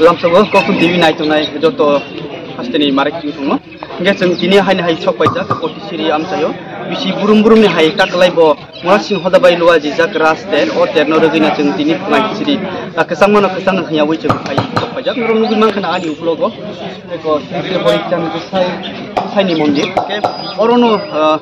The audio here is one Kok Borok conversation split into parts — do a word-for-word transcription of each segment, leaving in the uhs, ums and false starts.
Lamsogo Kokun T V naitongnai joto hasteni marik chwng thangno. Hingke chwng tini haini hai sok paijak, Potisiri amchaio. Bisi burum burumni hai kaklai bo Murasing hoda bai lua jijak ras ter, o terno rwgwino chwng tini phnai siri. Kwchangmano kwchang wngya ui chwng hai sok paijak. Norok nugwi mankha na ani uklogo. Eko sirte boi chang sai, saini mondir. Hingke orono, ah,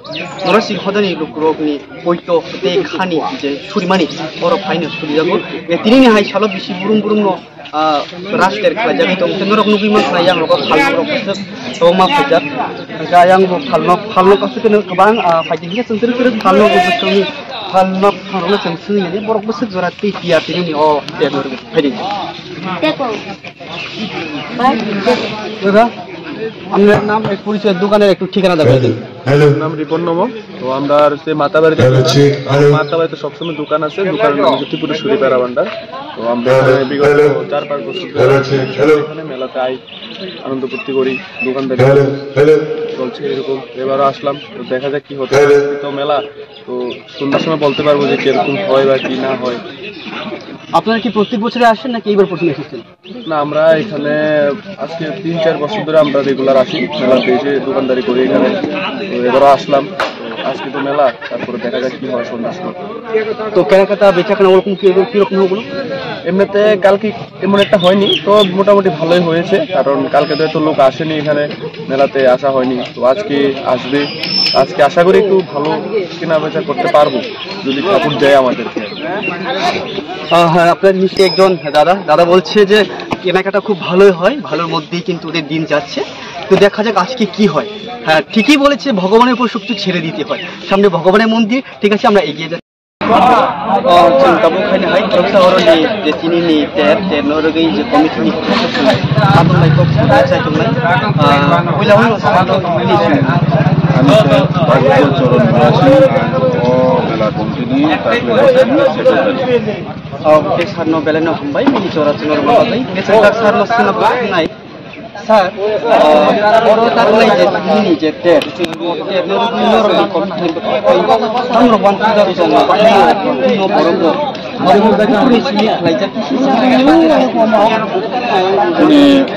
Murasing hodani lukurokni poito tei khani je surimani oro phaino surijago. E, tinini hai salo bisi burum burumno, ah, raster khlaijagwi tong. Tei norok nugwi mankha yang rogo phalno rok bwswk tongma phaijak. Hingke ayang bo phalno, phalno kasu keno kwbang, ah, phaidi hingke chwng tiri tiri phalno bo bwswkni phalno phalno chwng swngya borok bwswk jora tei tiya tinini o ter norok phaidi. দাদা, আপনার নাম, এক পরিচয়, দোকানের একটু ঠিকানা দেবেন। Hello, hello. নাম রিপন নম। তো আমরা আর সে মাতাবাড়িতে হ্যালো, দোকান। Check, hello. মাতাবাড়িতে সবসময় দোকান আছে, দোকানের নাম হচ্ছে ত্রিপুরেশ্বরী প্যারা ভান্ডার। তো আমরা হ্যালো, এখানে বিগত হ্যালো। চার পাঁচ বছর ধরে হ্যালো, চেক, হ্যালো। এখানে মেলাতে আই, আনন্দ ফুর্তি করি, দোকানদারি হ্যালো, হ্যালো। চলছে এরকম। এবারও আসলাম, তো দেখা যাক কি হতে হ্যালো। তো মেলা তো সন্ধ্যার সময় বলতে পারবো যে কিরকম হয় বা কি না হয়। আপনারা কি প্রত্যেক বছরে আসেন নাকি এইবার প্রথম এসেছেন? না, আমরা এখানে আজকে তিন চার বছর ধরে আমরা রেগুলার আসি, মেলাতে এসে দোকানদারি করি এখানে। তো এবারও আসলাম, তো আজকে তো মেলা, তারপরে দেখা যাক কি হয় সন্ধ্যার সময়। তো কেনাকাটা বেচাকেনা ওরকম কি, কিরকম হলো? এমনিতে কালকে তেমন একটা হয়নি, তো মোটামুটি ভালোই হয়েছে, কারণ কালকে তো এত লোক আসেনি এখানে, মেলাতে আসা হয়নি। তো আজকে আসবে, আজকে আশা করি একটু ভালো কেনা বেচা করতে পারবো যদি ঠাকুর দেয় আমাদেরকে। আহ, হ্যাঁ, আপনার নিচে একজন দাদা, দাদা বলছে যে কেনাকাটা খুব ভালোই হয়, ভালোর মধ্যেই কিন্তু ওদের দিন যাচ্ছে। তো দেখা যাক আজকে কি হয়। হ্যাঁ, ঠিকই বলেছে, ভগবানের উপর সব কিছু ছেড়ে দিতে হয়। সামনে ভগবানের মন্দির, ঠিক আছে, আমরা এগিয়ে যাচ্ছি। O chwng tabuk khaina hai khoroksa oroni je chini ni ter, ter no rwgwi je committee ni khoroksa chwng atung lai kok chwng chai tung lai. Ah, puila hwnwi sa tung lai chwng. Ani se Bhagwati Charan Murasing, ang o mela committee ni takle bwsani secretary. O, khe sir no belai no hambai, bini chora chwng no rwma bagwi. Khe chwng tak sir no swngna bagwi nai. Sir, ah, oro tabuk nai je nini je ter, ter no rwgwi norok ni kom thai bwkhak tei tamrok wan puja rwchapma bahai no borok rok. Borok ni simi khlaijak. Chini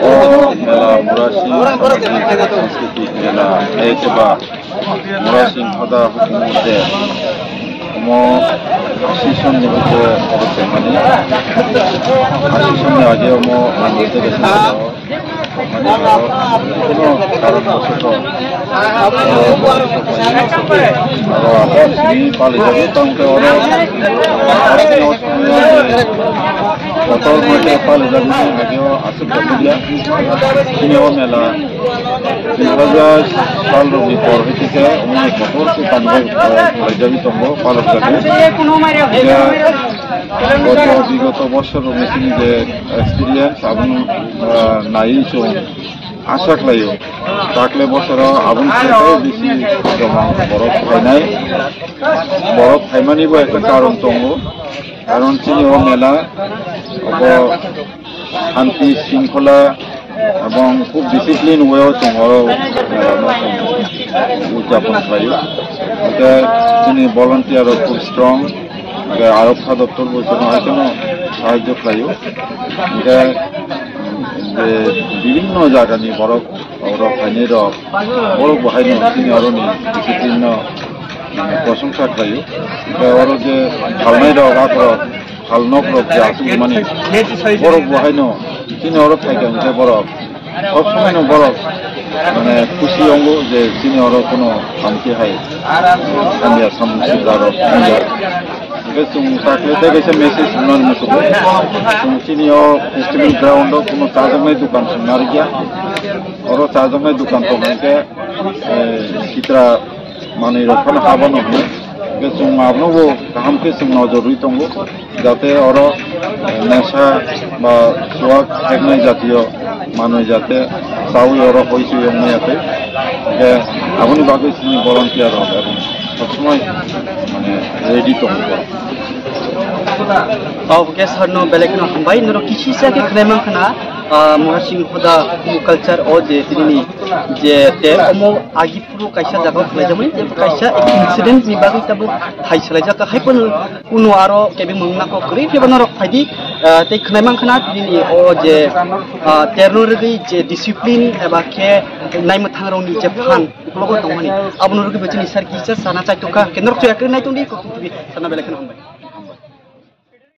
o mela Murasing Sanskriti Mela, eh, khe ba Murasing Hoda Hukumu de omo asison ni bukhe oro tongmani. Asison ni age omo ang tege sini o, mane oro kuno karon bosoto oro abo sini pali jago tongkhe oro aro ni o thangya kotor mate pali jago ni age o aswk jago ya. Chini o mela Dui hajar sal rokni por hai khe omo hai kotor khe kanjak, eh, khlaijagwi tongo, palokjagwi. Hingkhe goto bigoto bosor rokni chini je experience abono, eh, naiwi chwng asa khlaio. Takle bosoro aboni khe tei bisi joma borok phainai. Borok phaimani bo ekta karon tongo. Karon chini o mela obo shanti, shringkhola ebong khub discipline way o chwng oro mela no chwng udjapon khlaio. Hwnkhe chini volunteer rok khub strong, hwnkhe arokha doptor bo chwng hai kheno sahajyo khlaio. Hwnkhe je bibhinno jaga ni borok oro phainai rok, borok bo haino chini oro ni discipline no prosongsa khlaio. Hwnkhe oro je phalnai rok, aphuru phalnok rok je aswk mani, borok bo haino chini oro phaikha hwnkhe borok sob somoi no borok mane khusi wngo je chini oro kuno hamkhe hai hamya samung sibra rok wngya. Hwnkhe chwng takle tei kaisa message rwnani muchungo. Chwng chini o festival ground o kuno chajaknai dukan chwng narwkya. Oro chajaknai dukan tong hwnkhe, eh, sitra manwi rok phano habano hwnwi. Hwnkhe chwng abono bo kaham khe chwng nojor rwi tongo, jate oro, eh, nesa ba chuwak theknai jatiyo manwi jate chawi oro hoi chwi wng maya tei. Hwnkhe aboni bagwi chini volunteer rok ebong sob somoi mane ready tongo borok. Obo khe sir no belai kheno hambai, norok kisisa khe khwnai mankha na, ah, Murasing Hoda Hukumu Culture o je tini ni je ter omo agi phuru kaisa jaga o khlai jakmani, je kaisa incident ni bagwi tabuk thai salai jak, hai phano kuno aro kebeng mung nangkok kwrwi, phiya ba norok phaidi, Ah, tei khwnai mankha na nini o je, ah, terno rwgwi je discipline eba khe naimwthang rokni je phan uklogo tongmani, abono rwgwi bo chini sir kisa sana chaitokha, khe norok chuya kwrwi naitongdi, Kokthum T V sana belai kheno hambai.